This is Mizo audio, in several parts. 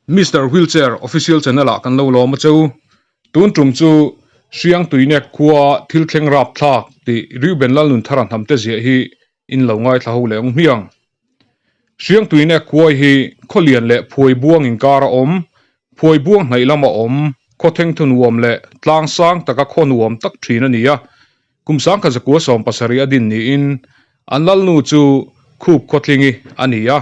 Mister Wheelchair Official Channel ah kan lo lawm a cheu. Tun tum chu Hriangtuinek khua thil thleng rap thlak tih Reuben Lalnunthara hnam te ziah hi in lo ngaithla ho leh ang hmiang. Hriangtuinek khua hi khawlian leh Phuaibuang inkar a awm, Phuaibuang hnaih lama awm, khaw thengthu nuam leh tlang sang taka khaw nuam tak thin a ni a. Kum sangkhat zakua 70 a din niin an lalnu chu Khup Khawtlingi a ni a.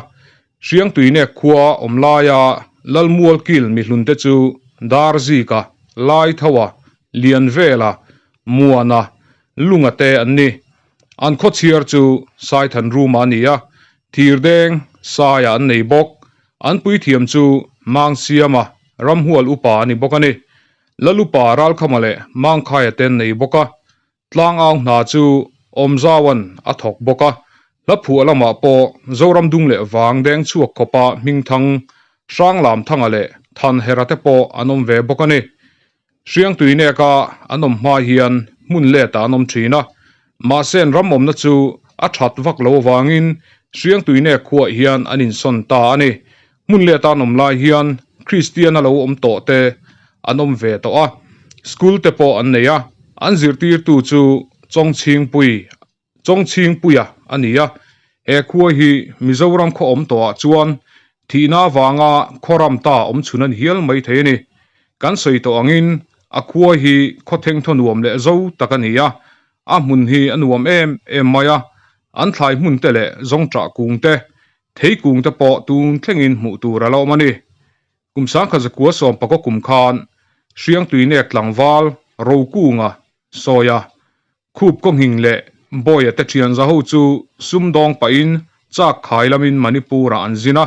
Hriangtuinek khua awm laia Lalmualkil mihlunte chu Darzika, Laithoa, Lianvela, Muana, Lunga te an ni. An khawchhiar chu Saithanruma a ni a, Thirdeng, Saia an nei bawk. An puithiam chu Mangsiama, Ramhual upa a ni bawk a ni. Lalupa Ralkhama leh Mangkhaia te an nei bawk a. Tlangau hna chu Awmzauan a thawk bawk a. Hla phuah lamah pawh Zoram dung leh vang deng chhuak khawpa hmingthang Hranglamthanga leh Thanhera te pawh an awm ve bawk a ni. Hriangtuineka an awm hma hian hmun letah an awm thin a, mahse an ram awmna chu a that vak lo avangin Hriangtuinek khuaah hian an insawn ta a ni. Hmun leta an awm lai hian Kristiana lo awm tawh te an awm ve tawh a, school te pawh an nei a, an zirtirtu chu Chawngchhingpui Chawngchhingpuia a ni a, he khua hi Mizoram khaw awm tawhah chuan thihna avanga khaw ram ta awm chhun a ni hial mai thei a ni. Kan sawi tawh angin a khua hi khaw thengthaw nuam leh zo tak a ni a, a hmun hi a nuam em em mai a, an thlai hmun te leh zawngṭah kung te, thei kung te pawh tun thlengin hmuh tur a la awm a ni. Kum 1019 pakaw kum khan Hriangtuinek tlangval Rokunga sawia Khup kawnghing leh Bawia te thian za ho chu sumdawng pahin chak khai lamin Manipur-ah an zin a,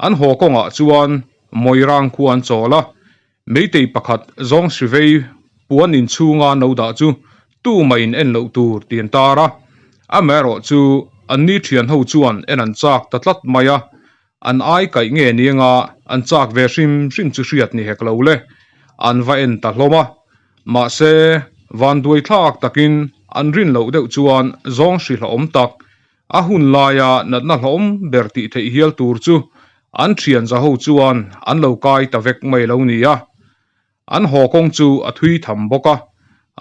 an haw kawngah chuan Moirang khua an chawl a. Meitei pakhat zawng hrivei puan inchhunga no dah chu tumah in en loh tur ti an tar a, amaherawh chu anni thian ho chuan en an chak ta tlat mai a, an ai kaih nge nianga an chak ve hrim hrim chu hriat ni hek lo le, an va en ta hlawm a. Mahse, vanduai thlak takin an rin loh deuh chuan zawng hri hlauhawm tak, a hun laia natna hlauhawm ber tih theih hial tur chu an thian za ho chuan an lo kai ta vek mai lo nia. An haw kawng chu a thui tham bawk a,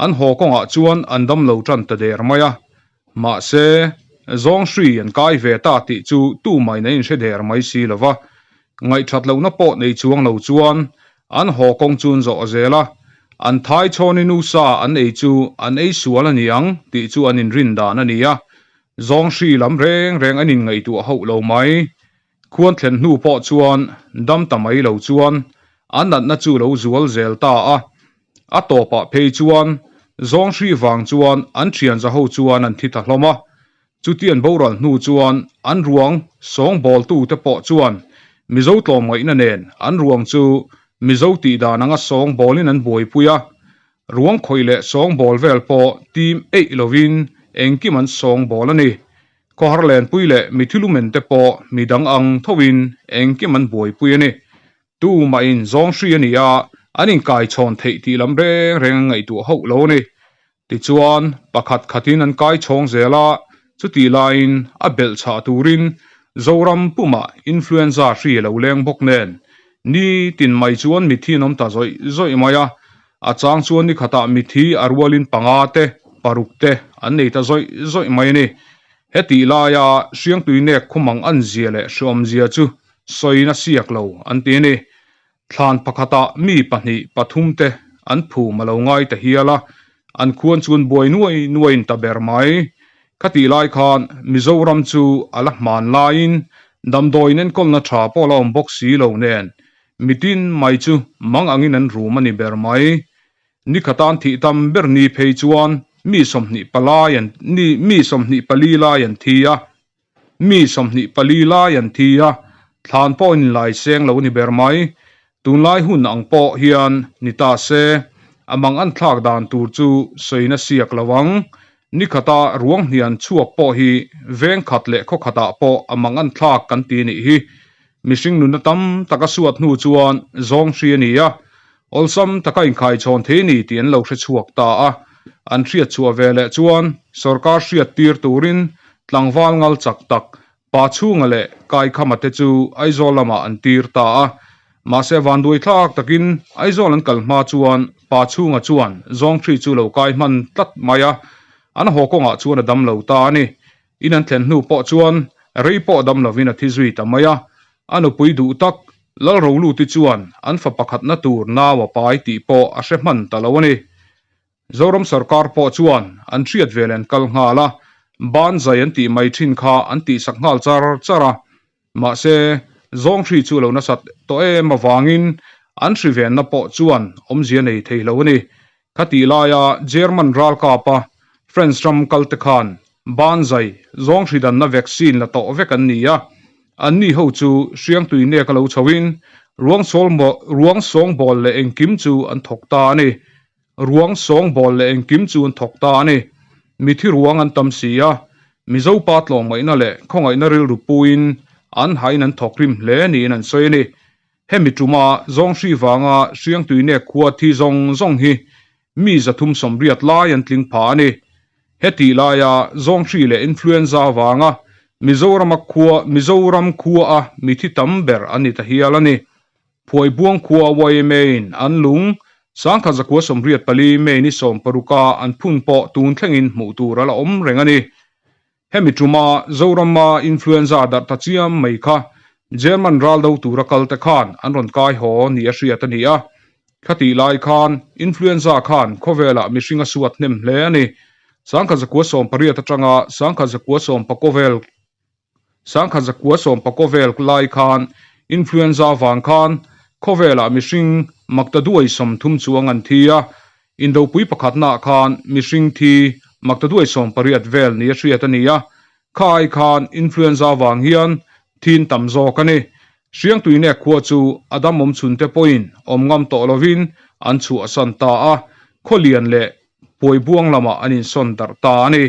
an haw kawngah chuan an dam lo tan ta der mai a. Mahse, zawng hri an kai ve ta tih chu tumahin an inhre der mai si lo va. Ngaihthat lohna pawh nei chuang lo chuan an haw kawng chu an zawh zel a, an thai chhawni nusa an ei chu an ei sual a ni ang tih chu an inrin dan a ni a. Zawng hri lam reng reng an inngaihtuah hauh lo mai. Khuan thlen hnu pawh chuan dam ta mai lo chuan an natna chu lo zual zel ta a. A tawpah phei chuan zawng hri vang chuan an thian za ho chuan an thi ta hlawm a. Chuti an boral hnu chuan an ruang sawngbawltu te pawh chuan Mizo tlawmngaihna nen an ruang chu Mizo tih dan anga sawngbawlin an buaipui a. Ruang khawih leh sawngbawl vel pawh tim eih lovin engkim an sawngbawl a ni. Khawhar lenpui leh mithilumen te pawh midang ang thoin engkim an buaipui a ni. Tumah in zawng hri a ni a, an inkaichhawn theih tih lam reng reng an ngaihtuah hauh lo a ni. Tichuan, pakhat khatin an kaichhawng zel a, chutih laiin a belh chhah turin Zoram pumah influenza hri a lo leng bawk nen, nitin mai chuan mithi an awm ta zawih zawih mai a, a chang chuan ni khatah mithi a rualin panga te, paruk te an nei ta zawih zawih mai a ni. Hetih laia Hriangtuinek khumang an zia leh hreawmzia chu sawiin a siak lo an ti a ni. Thlan pakhatah mi pahnih pathum te an phum a lo ngai ta hial a, an khuan chuan buai nuai nuaiin ta ber mai. Khatih lai khan Mizoram chu a la hman laiin damdawiin enkawlna tha pawh la awm bawk si lo nen mitin mai chu mang angin an rum a ni ber mai. Ni khatan thih tam ber ni phei chuan mi 20 palai an ni mi 24 lai an thi a. Mi 24 lai an thi a, thlan pawh in lai seng lo ni ber mai. Tunlai hun ang pawh hian ni ta se, a mang an thlak dan tur chu sawiin a siak lo ang. Ni khata ruang hnian chhuak pawh hi veng khat leh khaw khatah pawh a mang an thlak kan ti nih hi. Mihring nunna tam taka suat hnu chuan zawng hri a ni a, awlsam taka inkhaichhawn thei ni tih an lo hre chhuak ta a. An hriat chhuah ve leh chuan sorkar hriat tir turin tlangval ngal chak tak pa chhunga leh kaikhama te chu Aizawl lamah an tir ta a. Mahse vanduai thlak takin Aizawl an kal hma chuan pa chhunga chuan zawngthri chu lo kai hman tlat mai a, an haw kawngah chuan a dam lo ta a ni. In an thlen hnu pawh chuan rei pawh dam lovin a thi zui ta mai a, a nupui duh tak Lalroluti chuan an fa pakhatna tur nau a pai tih pawh a hre hman ta lo a ni. Zoram sawrkar pawh chuan an hriat vel an kal nghal a, ban zai an tih mai thin kha an tihsak nghal char char a. Mahse, zawnghri chu lo nasat tawh em avangin an hri venna pawh chuan awmzia nei thei lo a ni. Khatih laia German ralkapa France ram kalte khan ban zai zawnghri danna vaccine la tawh vek an ni a, anni ho chu hriangtui nek a lo chhoin ruang sawngbawl leh engkim chu an thawk ta a ni. Ruang sawngbawl leh engkim chu an thawk ta a ni. Mithi ruang an tam si a, Mizo pa tlawmngaihna leh khawngaihna rilru puiin an hain an thawk rim hle niin an sawi a ni. Hemi tuma zawnghri vanga Hriangtuinek khua thi zawng zawng hi mi 380 lai an tling pha a ni. Hetih laia zawnghri leh influenza vanga Mizorama khua Mizoram khua a mithi tam ber an ni ta hial a ni. Phuaibuang khua YMA-in an lung 1984 May ni 16 a an phun pawh tun thlengin hmuh tur a la awm reng a ni. Hemi tuma Zorama influenza darh ta chiam mai kha German ral do tura kalte khan an rawn kai haw ni a hriat a ni a. Khatih lai khan influenza khan khawvelah mihring a suat hnem hle a ni. 1918 atanga 1919 vel 1919 vel lai khan influenza vang khan khawvelah mihring maktaduai 30 chuang an thi a, indopui pakhatnaah khan mihring thi maktaduai 18 vel ni a hriat a ni a, kha ai khan influenza vang hian thin tam zawk a ni. Hriangtuinek khua chu a dam awm chhunte pawhin awm ngam tawh lovin an chhuahsan ta a, khawlian leh Puaibuang lamah an insawn darh ta a ni.